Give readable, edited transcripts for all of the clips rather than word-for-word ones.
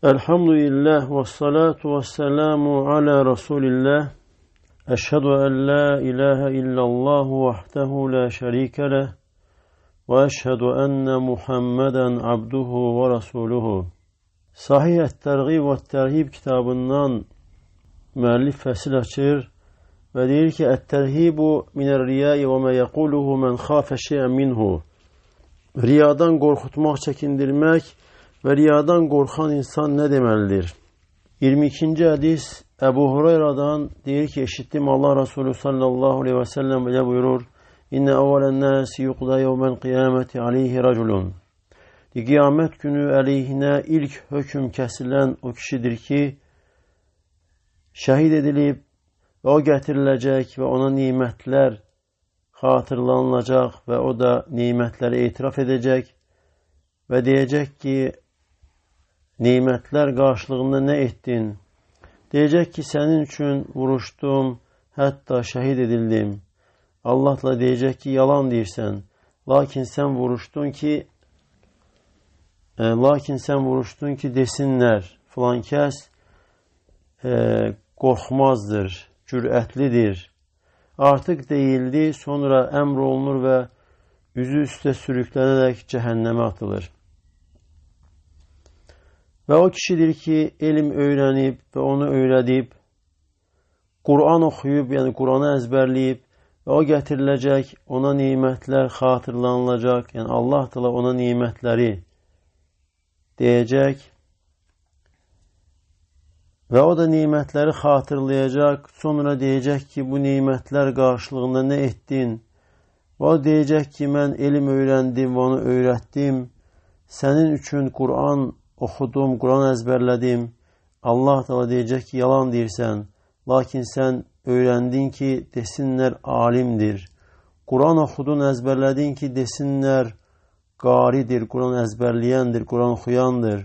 Elhamdülillah ve salatu ve selamu ala Resulillah. Eşhedü en la ilahe illallah vahdehu la şerike leh ve eşhedü enne Muhammeden abduhu ve rasuluhu. Sahih Et-Tergib ve Terhib kitabından müellif fəsil açır və deyir ki, Et-Terhibu minər-riyai və mə yəquluhu mən xafə şeyən minhu. Riyadan qorxutmaq, çəkindirmək və riyadan qorxan insan nə deməlidir? 22-ci hədis Əbu Hurayra'dan deyir ki, eşitdim Allah Resulü sallallahu aleyhi və səlləm belə buyurur: İnne evvelen nasi yuqda yevmel qiyameti aleyhi raculun. Qiyamət günü əleyhinə ilk hökm kəsilən o kişidir ki, şəhid edilib və o gətiriləcək və ona nimətlər xatırlanılacaq və o da nimətləri etiraf edəcək və deyəcək ki, nimətlər qarşılığında nə etdin? Deyəcək ki, sənin üçün vuruşdum, hətta şəhid edildim. Allah da deyəcək ki, yalan deyirsən. Lakin sən vuruşdun ki, desinlər, filan kəs qorxmazdır, cürətlidir. Artıq deyildi, sonra əmr olunur və üzü üstə sürüklənərək cəhənnəmə atılır. Və o kişidir ki, elm öyrənib və onu öyrədib, Quran oxuyub, yəni Quranı əzbərləyib və o gətiriləcək, ona nimətlər xatırlanılacaq, yəni Allah Teala ona nimətləri deyəcək və o da nimətləri xatırlayacaq, sonra deyəcək ki, bu nimətlər qarşılığında nə etdin? Və o deyəcək ki, mən elm öyrəndim və onu öyrətdim, sənin üçün Quran oxudum, Quran əzbərlədim. Allah Teala deyəcək ki, yalan deyirsən, lakin sən öyrəndin ki, desinlər alimdir. Quran oxudun, əzbərlədin ki, desinlər qaridir, Quran əzbərləyəndir, Quran oxuyandır.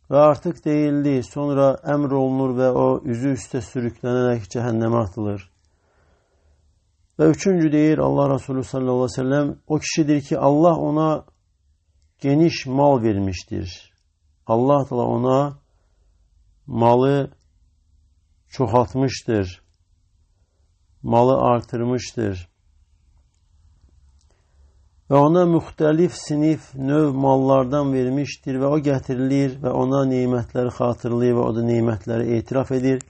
Və artıq deyildi, sonra əmr olunur və o üzü üstə sürüklənərək cəhənnəmə atılır. Və üçüncü deyir Allah Resulü sallallahu aleyhi ve sellem, o kişidir ki, Allah ona geniş mal vermişdir. Allah Teala ona malı çoxaltmışdır, malı artırmışdır. Və ona müxtəlif sinif, növ mallardan vermişdir və o gətirilir və ona nimətləri xatırlayır və o da nimətləri etiraf edir.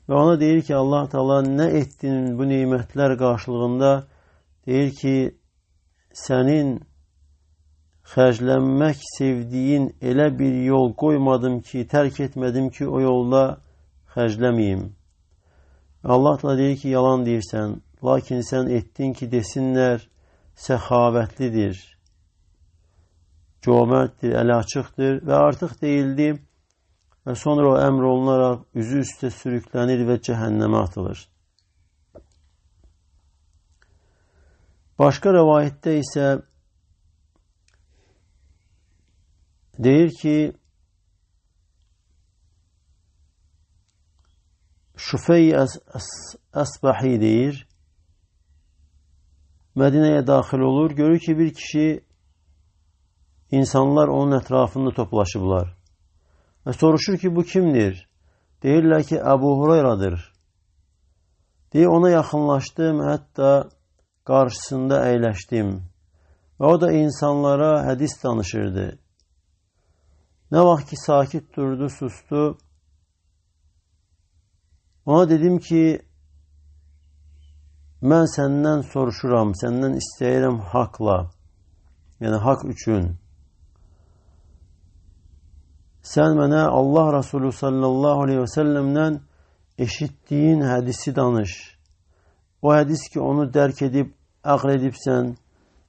Və ona deyir ki, Allah Teala nə etdin bu nimətlər qarşılığında? Deyir ki, sənin xərclənmək sevdiyin elə bir yol qoymadım ki, tərk etmədim ki, o yolda xərcləməyim. Allah Teala deyir ki, yalan deyirsən, lakin sən etdin ki, desinlər səxavətlidir, cömertdir, əli açıqdır və artıq deyildi və sonra o əmr olunaraq üzü üstə sürüklənir və cəhənnəmə atılır. Başqa rəvayətdə isə deyir ki, Şufey Əsbahi deyir, Mədinəyə daxil olur, görür ki, bir kişi, insanlar onun ətrafında toplaşıblar. Və soruşur ki, bu kimdir? Deyirlər ki, Əbu Hurayradır. Deyir, ona yaxınlaşdım, hətta qarşısında əyləşdim. Və o da insanlara hədis danışırdı. Nə vaxt ki, sakit durdu, sustu. Ona dedim ki, mən səndən soruşuram, səndən istəyirəm haqla, yəni haqq üçün. Sən mənə Allah Resulü sallallahu aleyhi və səlləmdən eşitdiyin hədisi danış. O hədis ki, onu dərk edib, əql edibsən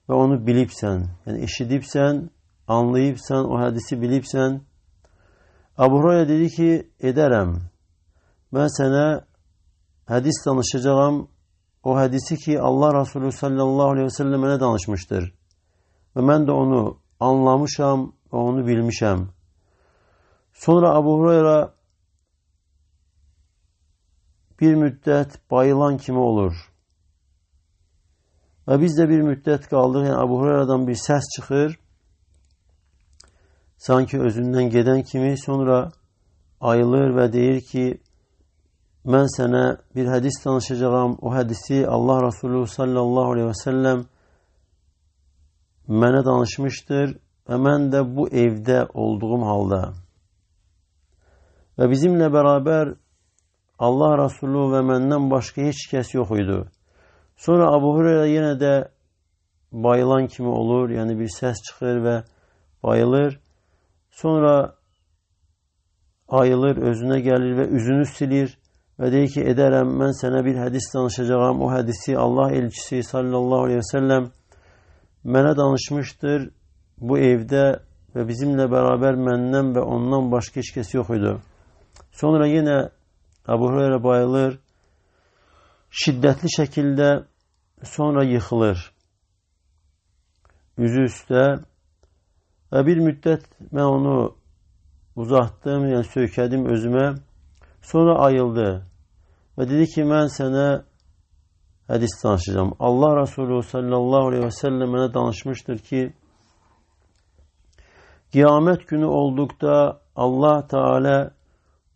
və onu bilibsən. Yəni eşidibsən, anlayıbsan, o hədisi bilibsən. Əbu Hurayra dedi ki, edərəm. Mən sənə hədis danışacağam. O hədisi ki, Allah Resulü sallallahu aleyhi ve sellem mənə danışmışdır. Və mən də onu anlamışam və onu bilmişəm. Sonra Əbu Hurayra bir müddət bayılan kimi olur. Və biz də bir müddət qaldıq. Yəni Əbu Hurayra'dan bir səs çıxır. Sanki özündən gedən kimi, sonra ayılır və deyir ki, mən sənə bir hədis danışacağam. O hədisi Allah Resulü sallallahu aleyhi və səlləm mənə danışmışdır və mən də bu evdə olduğum halda. Və bizimlə bərabər Allah Resulü və məndən başqa heç kəs yox idi. Sonra Abu Hureyra yenə də bayılan kimi olur, yəni bir səs çıxır və bayılır. Sonra ayılır, özünə gəlir və üzünü silir və deyir ki, edərəm, mən sənə bir hədis danışacağam. O hədisi Allah elçisi sallallahu aleyhi və səlləm mənə danışmışdır bu evdə və bizimlə bərabər məndən və ondan başqa heç kəs yox idi. Sonra yenə Abu Hureyra bayılır, şiddətli şəkildə, sonra yıxılır üzü üstə və bir müddət mən onu uzatdım, yəni söykədim özümə. Sonra ayıldı və dedi ki, mən sənə hədis danışacağam. Allah Resulü sallallahu aleyhi və səlləm mənə danışmışdır ki, qiyamət günü olduqda Allah Teala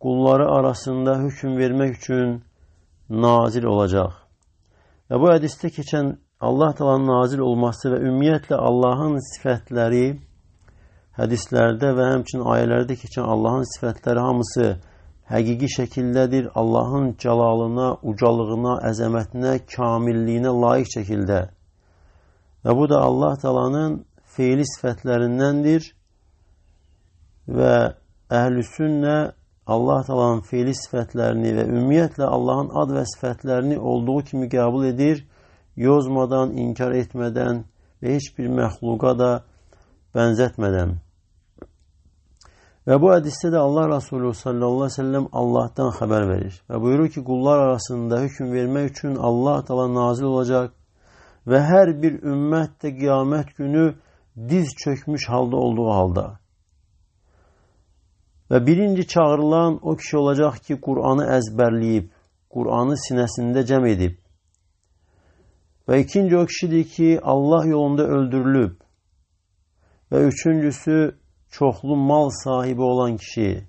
qulları arasında hökm vermək üçün nazil olacaq. Və bu hədisdə keçən Allah Teala'nın nazil olması və ümumiyyətlə Allahın sifətləri, hədislərdə və həmçinin ayələrdə keçən Allahın sifətləri hamısı həqiqi şəkildədir. Allahın cəlalına, ucalığına, əzəmətinə, kamilliyinə layiq şəkildə. Və bu da Allah Teala'nın feili sifətlərindəndir və əhl-i sünnə Allah Teala'nın feili sifətlərini və ümumiyyətlə Allahın ad və sifətlərini olduğu kimi qəbul edir, yozmadan, inkar etmədən və heç bir məxluqa da bənzətmədən. Və bu hədisdə də Allah Resulü sallallahu aleyhi ve sellem Allah'tan xəbər verir və buyurur ki, qullar arasında hökm vermək üçün Allah Teala nazil olacaq və hər bir ümmət də qiyamət günü diz çökmüş halda olduğu halda. Və birinci çağırılan o kişi olacaq ki, Qur'anı əzbərləyib, Qur'anı sinəsində cəm edib. Və ikinci o kişidir ki, Allah yolunda öldürülüb. Və üçüncüsü, çoxlu mal sahibi olan kişi.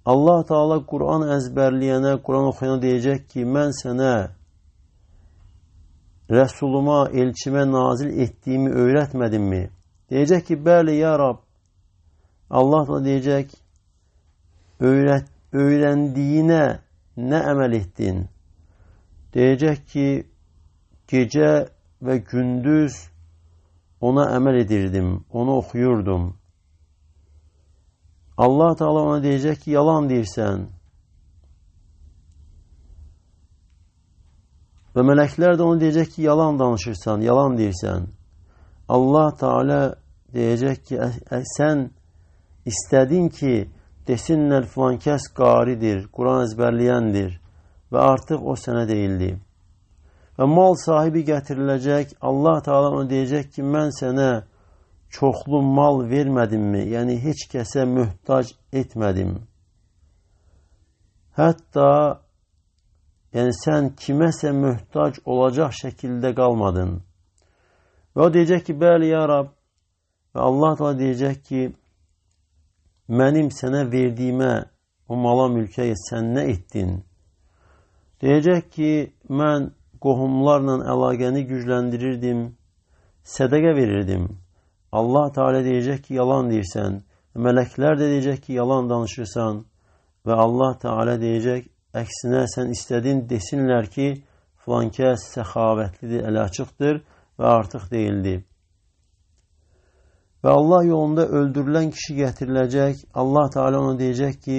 Allah Teala Qur'an əzbərləyənə, Qur'an oxuyana deyəcək ki, mən sənə Rəsuluma, elçimə nazil etdiyimi öyrətmədimmi? Deyəcək ki, bəli, ya Rab. Allah da deyəcək, öyrəndiyinə nə əməl etdin? Deyəcək ki, gecə və gündüz ona əməl edirdim, onu oxuyurdum. Allah Teala ona deyəcək ki, yalan deyirsən. Və mələklər də ona deyəcək ki, yalan danışırsan, yalan deyirsən. Allah Teala deyəcək ki, sən istədin ki, desinlər filan kəs qaridir, Quran əzbərləyəndir və artıq o sənə deyildi. Və mal sahibi gətiriləcək, Allah Teala ona deyəcək ki, mən sənə çoxlu mal vermədimmi? Yəni, heç kəsə möhtac etmədim. Hətta, yəni sən kiməsə möhtac olacaq şəkildə qalmadın. Və o deyəcək ki, bəli, ya Rab. Və Allah Teala deyəcək ki, mənim sənə verdiyimə, o mala, mülkə sən nə etdin? Deyəcək ki, mən qohumlarla əlaqəni gücləndirirdim, sədəqə verirdim. Allah Teala deyəcək ki, yalan deyirsən. Mələklər də deyəcək ki, yalan danışırsan. Və Allah Teala deyəcək, əksinə sən istədin desinlər ki, filan kəs səxavətlidir, əli açıqdır və artıq deyildi. Və Allah yolunda öldürülən kişi gətiriləcək. Allah Teala ona deyəcək ki,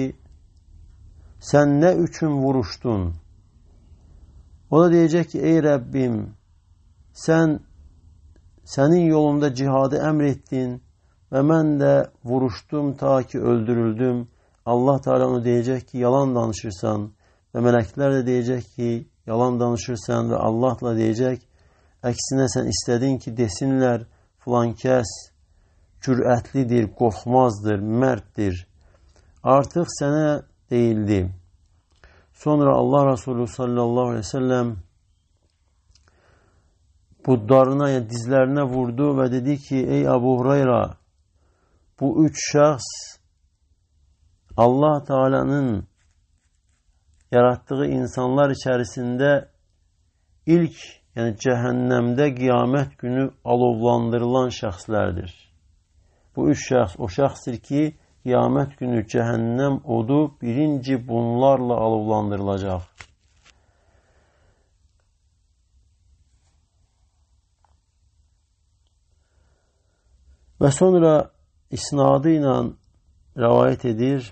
sən nə üçün vuruşdun? O da deyəcək ki, ey Rəbbim, sənin yolunda cihadı əmr etdin və mən də vuruşdum ta ki öldürüldüm. Allah Teala ona deyəcək ki, yalan danışırsan və mələklər də deyəcək ki, yalan danışırsan və Allah da deyəcək, əksinə sən istədin ki, desinlər filan kəs cürətlidir, qorxmazdır, mərddir. Artıq sənə deyildi. Sonra Allah Resulü sallallahu aleyhi ve sellem budlarına, yəni dizlərinə vurdu və dedi ki, ey Abu Hurayra, Bu üç şəxs Allah Teala'nın yarattığı insanlar içərisində ilk, yəni cəhənnəmdə qiyamət günü alovlandırılan şəxslərdir. Bu üç şəxs o şəxsdir ki, qiyamət günü cəhənnəm odu birinci bunlarla alovlandırılacaq. Və sonra isnadı ilə rəvayət edir.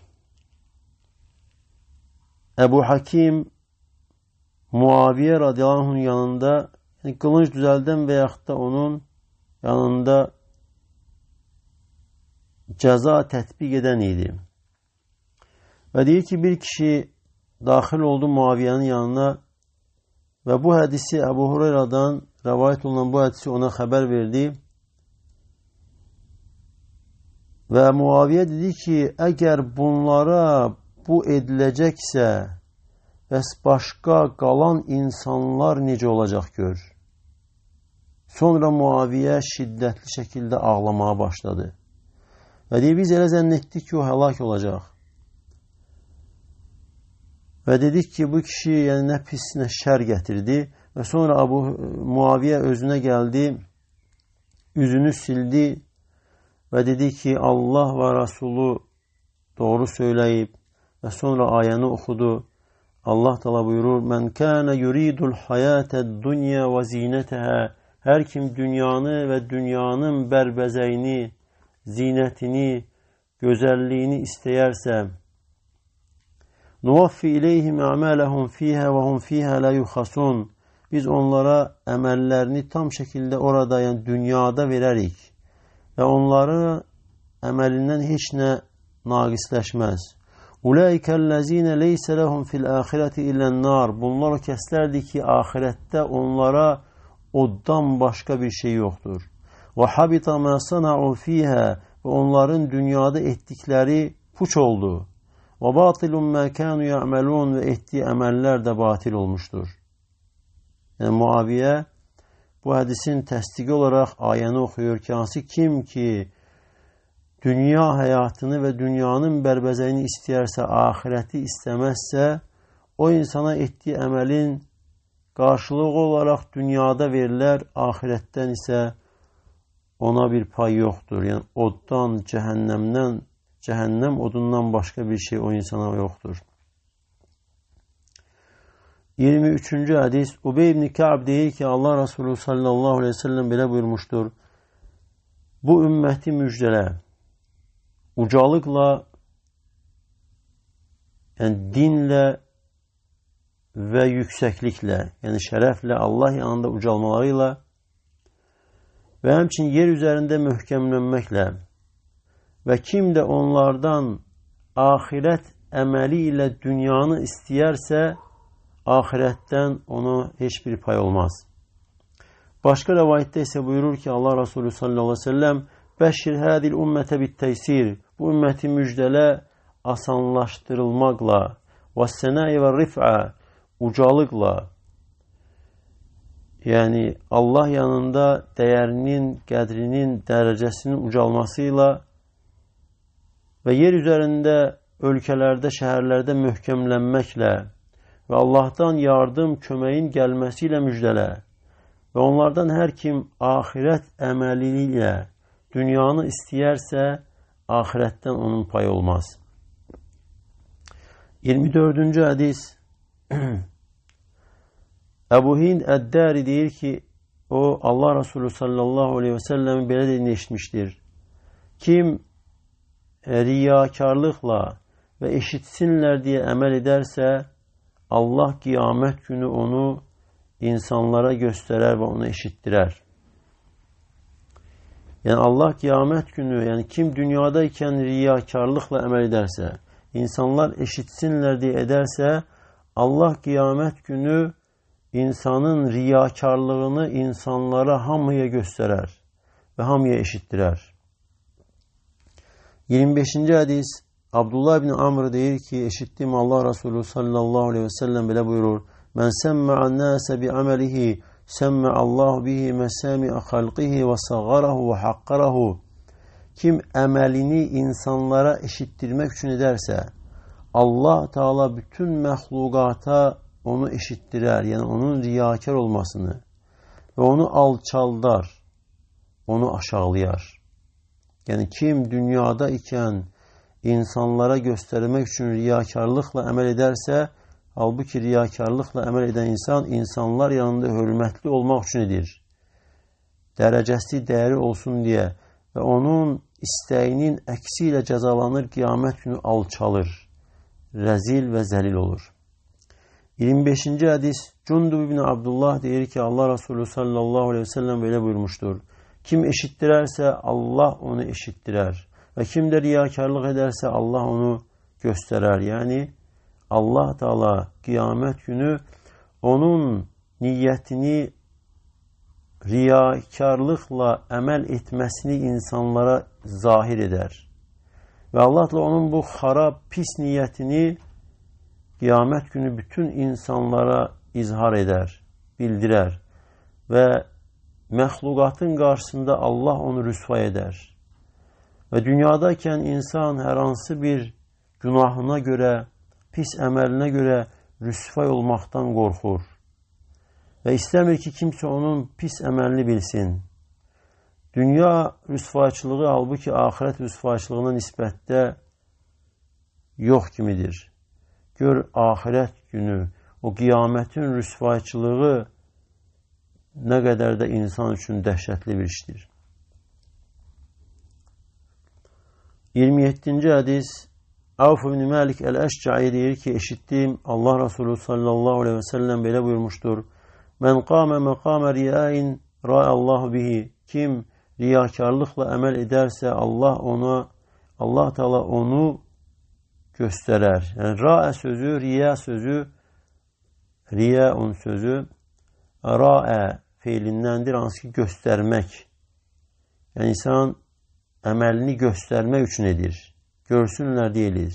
Əbu Hakim Muaviyə radiyallahu anh'ın yanında, yəni qılınc düzəldən və yaxud da onun yanında cəza tətbiq edən idi. Və deyir ki, bir kişi daxil oldu Muaviyənin yanına və bu hədisi Əbu Hureyradan rəvayət olunan bu hədisi ona xəbər verdi. Və Muaviyə dedi ki, əgər bunlara bu ediləcəksə, bəs başqa qalan insanlar necə olacaq gör. Sonra Muaviyə şiddətli şəkildə ağlamağa başladı. Və deyir, biz elə zənn etdik ki, o həlak olacaq. Və dedik ki, bu kişi yəni nə pis, nə şər gətirdi. Və sonra Abu Muaviyə özünə gəldi, üzünü sildi və dedi ki, Allah və Rasulü doğru söyləyib. Və sonra ayəni oxudu. Allah Teala buyurur: "Mən kana yuridul hayatəd dunya və zinətəha." Hər kim dünyanı və dünyanın bərbəzəyini, zinətini, gözəlliyini istəyərsə, "Nuvaffi ileyhim a'malahum fiha və hum fiha la yuxasun." Biz onlara əməllərini tam şəkildə orada, yəni dünyada verərik və onları əməlindən heç nə naqisləşməz. Ulaikəl-ləzīnə leysə ləhum fil-axirəti illən-nar. Bunlar o kəslərdir ki, axirətdə onlara oddan başqa bir şey yoxdur. Və habita mə sana'u fiyhə. Və onların dünyada etdikləri puç oldu. Və batilun mə kanu ya'melun. Və etdiyi əməllər də batil olmuşdur. Yəni Muaviyə bu hədisin təsdiqi olaraq ayəni oxuyur ki, hansı kim ki dünya həyatını və dünyanın bərbəzəyini istəyərsə, axirəti istəməzsə, o insana etdiyi əməlin qarşılığı olaraq dünyada verilər, axirətdən isə ona bir pay yoxdur. Yəni oddan, cəhənnəmdən, cəhənnəm odundan başqa bir şey o insana yoxdur. 23. hədis. Ubey ibn Ka'b deyir ki, Allah Resulü sallallahu aleyhi ve sellem belə buyurmuşdur: Bu ümməti müjdələ, ucalıqla, yəni dinlə və yüksəkliklə, yəni şərəflə, Allah yanında ucalmalarıyla və həmçinin yer üzərində möhkəmlənməklə və kim də onlardan axirət əməli ilə dünyanı istəyərsə, axirətdən ona heç bir pay olmaz. Başqa rəvayətdə isə buyurur ki, Allah Resulü sallallahu aleyhi ve sellem: "Bəşşir hədil ümmətə bit-təysir." Bu ümməti müjdələ asanlaşdırılmaqla, və sənai və rif'a, ucalıqla, yəni Allah yanında dəyərinin, qədrinin, dərəcəsinin ucalmasıyla və yer üzərində, ölkələrdə, şəhərlərdə möhkəmlənməklə və Allahdan yardım, köməyin gəlməsi ilə müjdələ və onlardan hər kim axirət əməli ilə dünyanı istəyərsə, axirətdən onun payı olmaz. 24. hədis. Əbu Hind Əd-Dəri deyir ki, o Allah Resulü sallallahu aleyhi ve sellem'in belə dediyini eşitmişdir. Kim riyakarlıqla və eşitsinlər deyə əməl edərsə, Allah qiyamət günü onu insanlara göstərər və onu eşitdirər. Yəni Allah qiyamət günü, yəni kim dünyadaykən riyakarlıqla əməl edərsə, insanlar eşitsinlər deyə edərsə, Allah qiyamət günü insanın riyakarlığını insanlara, hamıya göstərər və hamıya eşitdirər. 25. hədis. Abdullah ibn Amr deyir ki, eşitdim Allah Resulü sallallahu aleyhi ve sellem belə buyurur: "Mən səmma'an nəsə bi əməlihi, səmma'allahu bihi məsami'a xalqihi və sağarahu və haqqarahu." Kim əməlini insanlara eşitdirmək üçün edərsə, Allah Teala bütün məxluqata onu eşitdirər, yəni onun riyakar olmasını və onu alçaldar, onu aşağılayar. Yəni kim dünyada ikən insanlara göstərmək üçün riyakarlıqla əməl edərsə, halbuki riyakarlıqla əməl edən insan insanlar yanında hörmətli olmaq üçün edir. Dərəcəsi, dəyəri olsun deyə və onun istəyinin əksi ilə cəzalanır, qiyamət günü alçalır, rəzil və zəlil olur. 25-ci hədis Cundub ibn Abdullah deyir ki, Allah Resulü sallallahu aleyhi ve sellem belə buyurmuşdur. Kim eşitdirərsə Allah onu eşitdirər və kim də riyakarlıq edərsə Allah onu göstərər. Yəni Allah Teala qiyamət günü onun niyyətini riyakarlıqla əməl etməsini insanlara zahir edər. Və Allah Teala onun bu xarab, pis niyyətini qiyamət günü bütün insanlara izhar edər, bildirər və məxluqatın qarşısında Allah onu rüsva edər. Və dünyadaykən insan hər hansı bir günahına görə, pis əməlinə görə rüsvay olmaqdan qorxur və istəmir ki, kimsə onun pis əməlini bilsin. Dünya rüsvayçılığı, halbuki axirət rüsvayçılığına nisbətdə yox kimidir. Gör, axirət günü, o qiyamətin rüsvayçılığı nə qədər də insan üçün dəhşətli bir işdir. 27-ci hədis Avf ibn Məlik Əl-Əşcai deyir ki, eşitdim, Allah Resulü sallallahu aleyhi və səlləm belə buyurmuşdur. Mən qamə məqamə riyain ra'allahu bihi. Kim riyakarlıqla əməl edərsə, Allah Teala onu göstərər. Yəni ra'ə sözü, riya sözü, riya onun sözü ra'ə feilindəndir, hansı ki göstərmək. Yəni insan əməlini göstərmək üçün edir. Görsünlər deyilir.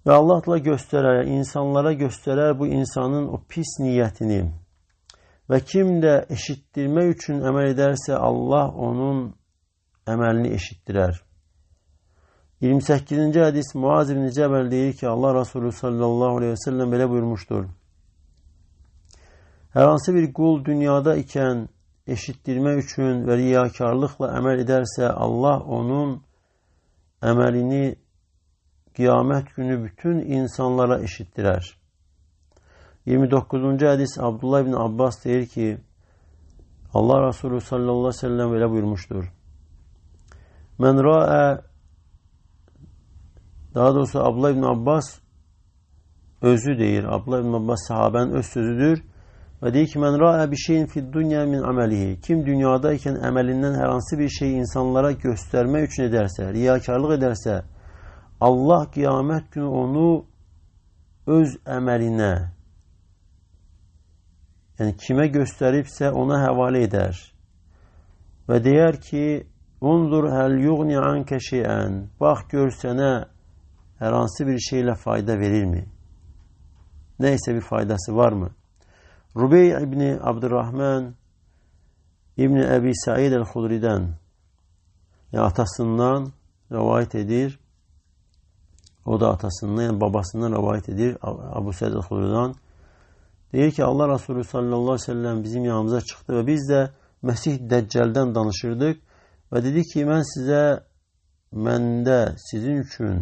Və Allah Teala göstərər, insanlara göstərər bu insanın o pis niyyətini. Və kim də eşitdirmək üçün əməl edərsə, Allah onun əməlini eşitdirər. 28-ci hədis Muaz ibn Cəbəl deyir ki, Allah Resulü sallallahu aleyhi ve sellem belə buyurmuşdur. Hər hansı bir qul dünyada ikən eşitdirmək üçün və riyakarlıqla əməl edərsə, Allah onun əməlini qiyamət günü bütün insanlara eşitdirər. 29-cu hədis Abdullah ibn Abbas deyir ki, Allah Resulü sallallahu aleyhi ve sellem belə buyurmuşdur. Mən ra'ə, daha doğrusu Abdullah ibn Abbas özü deyir, Abdullah ibn Abbas sahabənin öz sözüdür və deyir ki, mən ra'ə bir şeyin fid dünya min əməlihi. Kim dünyadaykən əməlindən hər hansı bir şeyi insanlara göstərmək üçün edərsə, riyakarlıq edərsə, Allah qiyamət günü onu öz əməlinə, yəni kimə göstəribsə ona həvalə edər və deyər ki, unzur həl yuğni ankə şeyən, bax gör sənə hər hansı bir şeylə fayda verirmi? Nəysə bir faydası varmı? Rubey İbni Abdurrahman İbni Əbi Səid el-Xudridən, yəni atasından rəvayət edir. O da atasından, yəni babasından rəvayət edir, Əbu Səid el-Xudridən. Deyir ki, Allah Resulü sallallahu aleyhi ve sellem bizim yanımıza çıxdı və biz də Məsih Dəccəldən danışırdıq və dedi ki, mən sizə, məndə sizin üçün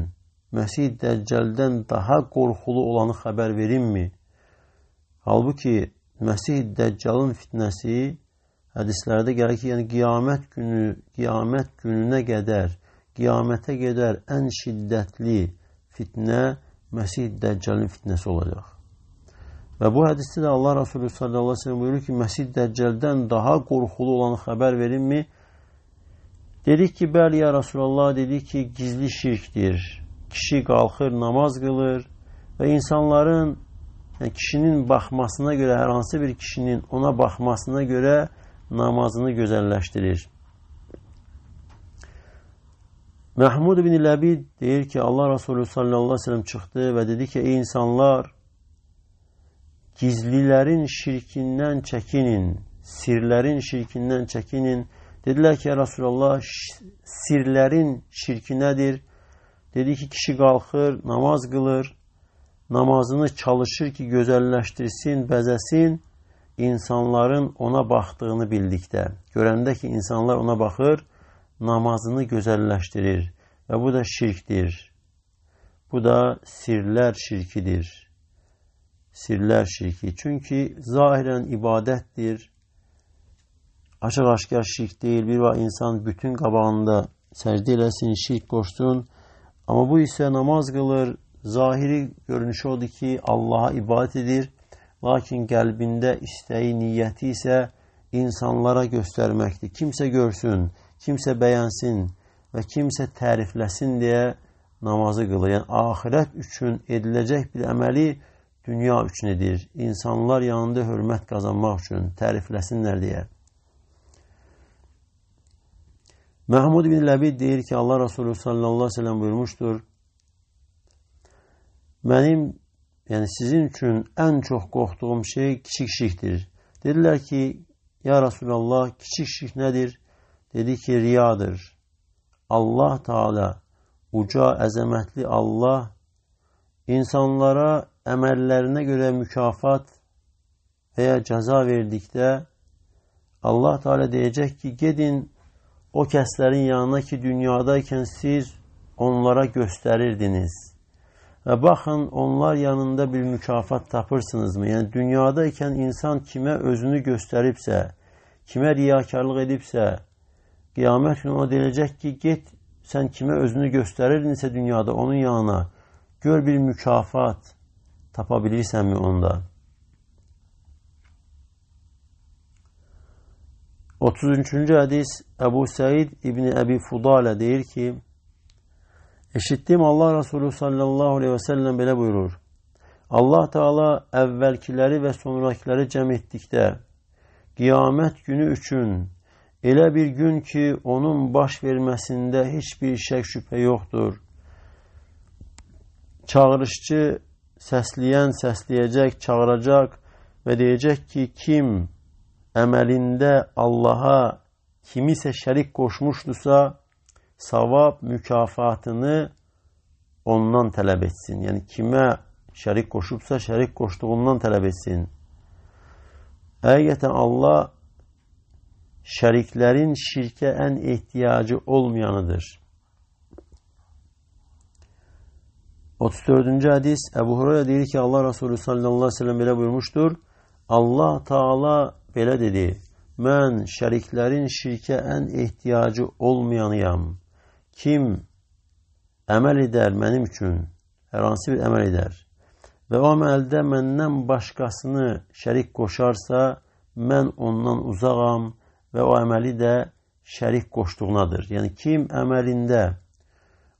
Məsih Dəccəldən daha qorxulu olanı xəbər verimmi? Halbuki Məsih Dəccalın fitnəsi hədislərdə gəlir ki, yəni qiyamət günü, qiyamət gününə qədər, qiyamətə qədər ən şiddətli fitnə Məsih Dəccalın fitnəsi olacaq. Və bu hədisdə də Allah Resulü sallallahu aleyhi ve sellem buyurur ki, Məsih Dəccəldən daha qorxulu olanı xəbər verimmi? Dedik ki, bəli ya Resulallah, dedi ki, gizli şirkdir. Kişi qalxır, namaz qılır və insanların, yəni kişinin baxmasına görə, hər hansı bir kişinin ona baxmasına görə namazını gözəlləşdirir. Məhmud ibn Ləbid deyir ki, Allah Resulü sallallahu aleyhi ve sellem çıxdı və dedi ki, ey insanlar, gizlilərin şirkindən çəkinin, sirlərin şirkindən çəkinin, Dedilər ki, ya Rasulallah, sirlərin şirki nədir? Dedi ki, kişi qalxır, namaz qılır, namazını çalışır ki, gözəlləşdirsin, bəzəsin, insanların ona baxdığını bildikdə. Görəndə ki, insanlar ona baxır, namazını gözəlləşdirir və bu da şirkdir. Bu da sirlər şirkidir. Sirlər şirki. Çünki zahirən ibadətdir. Açıq-aşkar şirk deyil. Bir vaxt insan bütün qabağında səcdə eləsin, şirk qoşsun. Amma bu isə namaz qılır, zahiri görünüşü odur ki, Allaha ibadət edir. Lakin qəlbində istəyi, niyyəti isə insanlara göstərməkdir. Kimsə görsün, kimsə bəyənsin və kimsə tərifləsin deyə namazı qılır. Yəni, axirət üçün ediləcək bir əməli dünya üçün edir. İnsanlar yanında hörmət qazanmaq üçün, tərifləsinlər deyə. Məhmud ibn Ləbid deyir ki, Allah Resulü sallallahu aleyhi ve sellem buyurmuşdur. Mənim, yəni sizin üçün ən çox qorxduğum şey kiçik şirkdir. Dedilər ki, ya Resulallah, kiçik şirk nədir? Dedi ki, riyadır. Allah Teala, uca, əzəmətli Allah insanlara əməllərinə görə mükafat və ya cəza verdikdə Allah Teala deyəcək ki, gedin o kəslərin yanına ki, dünyadaykən siz onlara göstərirdiniz. Və baxın, onlar yanında bir mükafat tapırsınızmı? Yəni, dünyadaykən insan kimə özünü göstəribsə, kimə riyakarlıq edibsə, qiyamət günü ona deyiləcək ki, get, sən kimə özünü göstərirdinsə dünyada, onun yanına, gör bir mükafat tapa bilirsənmi onda? 33-cü hədis Əbu Səid İbni Əbi Fudalə deyir ki, eşitdim Allah Resulü sallallahu aleyhi və səlləm belə buyurur. Allah Teala əvvəlkiləri və sonrakiləri cəm etdikdə, qiyamət günü üçün elə bir gün ki, onun baş verməsində heç bir şək şübhə yoxdur. Çağırışçı səsləyən səsləyəcək, çağıracaq və deyəcək ki, kim əməlində Allaha kimisə şərik qoşmuşdursa, savab mükafatını ondan tələb etsin. Yəni, kimə şərik qoşubsa, şərik qoşduğundan tələb etsin. Həqiqətən Allah şəriklərin şirkə ən ehtiyacı olmayanıdır. 34-cü hədis Əbu Hurayra deyir ki, Allah Resulü sallallahu aleyhi ve sellem belə buyurmuşdur. Allah Teala belə dedi: mən şəriklərin şirkə ən ehtiyacı olmayanıyam. Kim əməl edər mənim üçün, hər hansı bir əməl edər və o əməldə məndən başqasını şərik qoşarsa, mən ondan uzağam və o əməli də şərik qoşduğunadır. Yəni, kim əməlində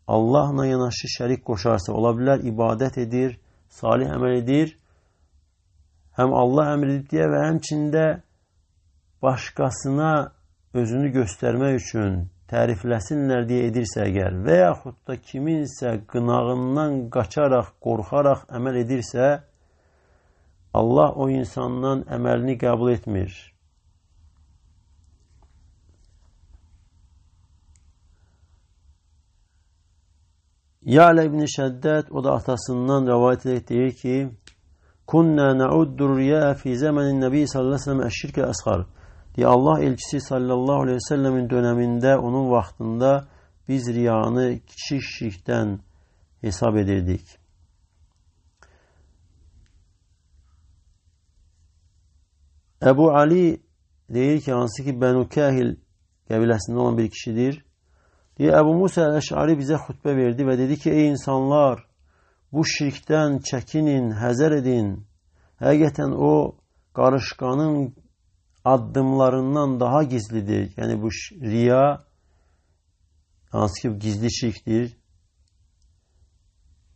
Allahla yanaşı şərik qoşarsa, ola bilər ibadət edir, salih əməl edir, həm Allah əmr edib deyə və həmçində başqasına özünü göstərmək üçün tərifləsinlər deyə edirsə əgər və yaxud da kiminsə qınağından qaçaraq, qorxaraq əməl edirsə, Allah o insandan əməlini qəbul etmir. Ya'lə ibn Şəddəd, o da atasından rəvayət edərək deyir ki, Kunnə nəuddur riya fi zəmənin nəbi sallallahu aleyhi ve sellem əşşirkə əsxar. Deyə Allah elçisi sallallahu aleyhi ve sellemin dönəmində, onun vaxtında biz riyanı kiçik şirkdən hesab edirdik. Əbu Ali deyir ki, hansı ki Bənu Kəhil qəbiləsində olan bir kişidir. Deyə Əbu Musa əl-Əş'ari bizə xutbə verdi və dedi ki, ey insanlar, bu şirkdən çəkinin, həzər edin. Həqiqətən o qarışqanın addımlarından daha gizlidir. Yəni bu riya, hansı ki gizli şirkdir.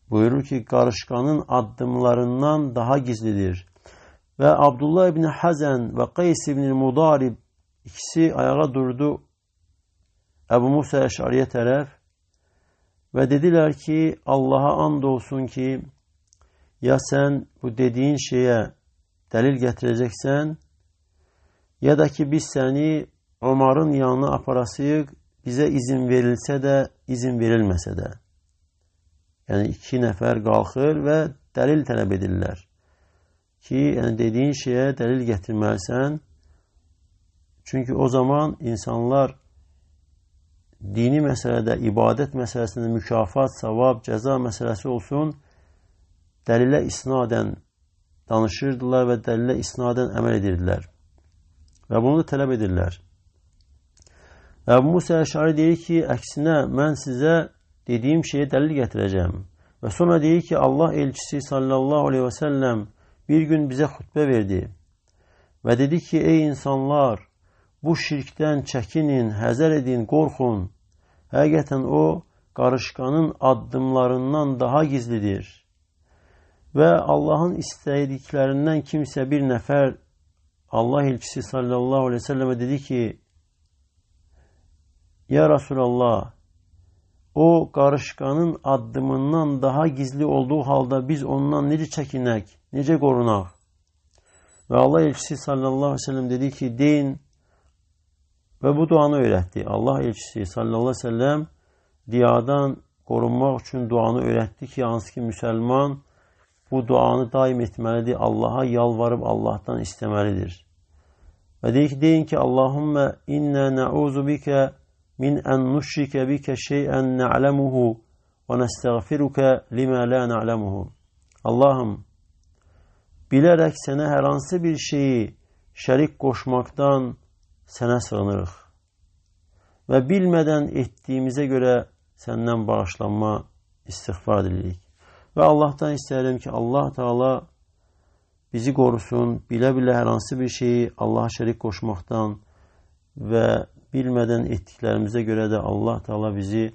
Buyurur ki, qarışqanın addımlarından daha gizlidir. Və Abdullah ibn Həzən və Qeys ibn Mudarib ikisi ayağa durdu Əbu Musa Əş'ariyə tərəf və dedilər ki, Allaha and olsun ki, ya sən bu dediyin şeyə dəlil gətirəcəksən, ya da ki, biz səni Ömarın yanına aparasıyıq, bizə izin verilsə də, izin verilməsə də. Yəni, iki nəfər qalxır və dəlil tələb edirlər ki, yəni dediyin şeyə dəlil gətirməlisən. Çünki o zaman insanlar dini məsələdə, ibadət məsələsində mükafat, savab, cəza məsələsi olsun, dəlilə isnadən danışırdılar və dəlilə isnadən əməl edirdilər. Və bunu da tələb edirlər. Və Əbu Musa Əşari deyir ki, əksinə mən sizə dediyim şeyə dəlil gətirəcəm. Və sonra deyir ki, Allah elçisi sallallahu aleyhi və səlləm bir gün bizə xutbə verdi. Və dedi ki, ey insanlar, bu şirkdən çəkinin, həzər edin, qorxun. Həqiqətən o, qarışqanın addımlarından daha gizlidir. Və Allahın istədiklərindən kimsə bir nəfər Allah elçisi sallallahu aleyhi ve sellem'e dedi ki, Ya Resulallah, o qarışqanın addımından daha gizli olduğu halda biz ondan necə çəkinək, necə qorunaq? Və Allah elçisi sallallahu aleyhi ve sellem dedi ki, deyin və bu duanı öyrətdi. Allah elçisi sallallahu aleyhi ve sellem riyadan qorunmaq üçün duanı öyrətdi ki, hansı ki müsəlman bu duanı daim etməlidir, Allaha yalvarıb Allahdan istəməlidir. Və deyir ki, deyin ki, Allahümmə innə nəuzu bikə min ən nüşrikə bikə şeyən nə'ləmuhu və nəstəğfiruka limə la nə'ləmuhu. Allahım, bilərək sənə hər hansı bir şeyi şərik qoşmaqdan sənə sığınırıq və bilmədən etdiyimizə görə səndən bağışlanma istiğfar edirik. Və Allahdan istəyirəm ki, Allah Teala bizi qorusun, bilə-bilə hər hansı bir şeyi Allaha şərik qoşmaqdan və bilmədən etdiklərimizə görə də Allah Teala bizi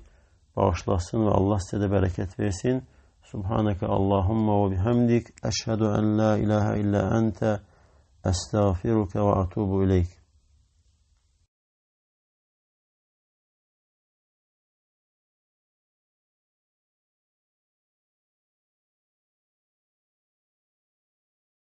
bağışlasın və Allah sizə də bərəkət versin. Subhanəkə Allahumma və bihamdik, əşhədu ən la ilahə illə əntə, əstəğfiruka və atubu ileyk.